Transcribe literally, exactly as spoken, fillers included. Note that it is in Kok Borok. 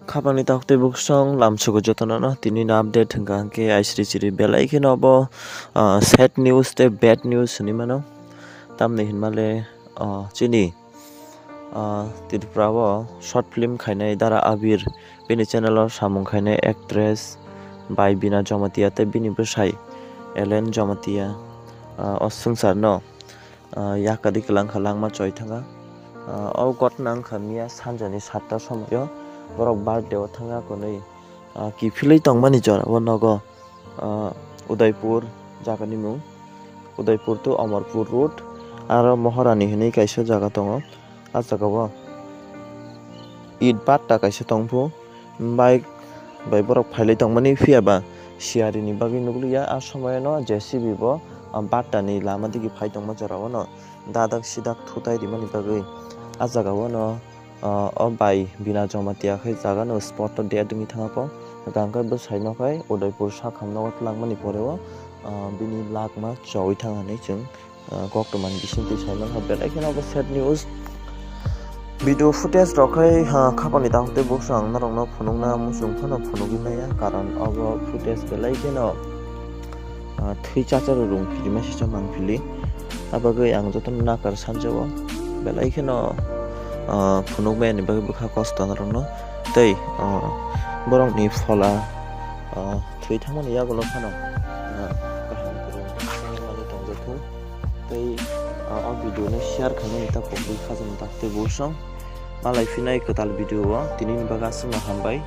Khapangni takhuk tei buksong lamsugo jotono no tini no update hwnkha hwnkhe aisiri siri belai kheno bo, ah, sad news tei bad news hinwi mano. Tamni hinmale, ah, chini, ah, Tripura o short film khainai Dara Abir, bini channel o samung khainai actress bai Bina Jamatia tei bini bwsai Ellen Jamatia, ah, o swngcharno ah, yakari kwlangkha langma choi thanga. Ah, o ghotna wngkha miya sanjani satta somoio borok birthday o thangya kwnwi, ah, kiphilwi tongmani jora o nogo, ah, Udaipur jagani mung, Udaipur to Amarpur road, aro Mohorani hinwi kaisa jaga tongo. Ah jaga o it batta kaisa tongphu. Bike bai borok phailai tongmani phiya ba siyari ni bagwi nukliya. A somoyano J C B bo, ah, batta ni lama digi phai tongma jora o no dadak sidak thutai rimani bagwi. A jaga o no, ah, o bai Bina Jamatia khai jaga no spot o death wngwi thangkha po. Hwnkhe bwsai no khai Udaipur sakham nogo twlangmani pore o, ah, bini lakma chowi thang hinwi chwng ah, koktwmani bisingtwi sai mankha, belai kheno obo sad news. Video footage rok khai, ah, khapangni takhuk tei buksong ang norokno phunukna muchung phano phunugwi maya, karon obo footage belai kheno, ah, thwi chacharo rung philima sisa mang phili. Abagwi ang jotono nakar sanjao, belai kheno, ah, phunukmaya ni bagwi bwkha kosto norokno. Tei, ah, borokni phola, ah, thwi thangmani yagulo phano, ah, kaham kwrwng mani tongjathung. Tei, ah, o video no share khainani ta pokri khajani ta tei buksong. Malai phinai kwtal video o tinini bagwi aswkno hambai.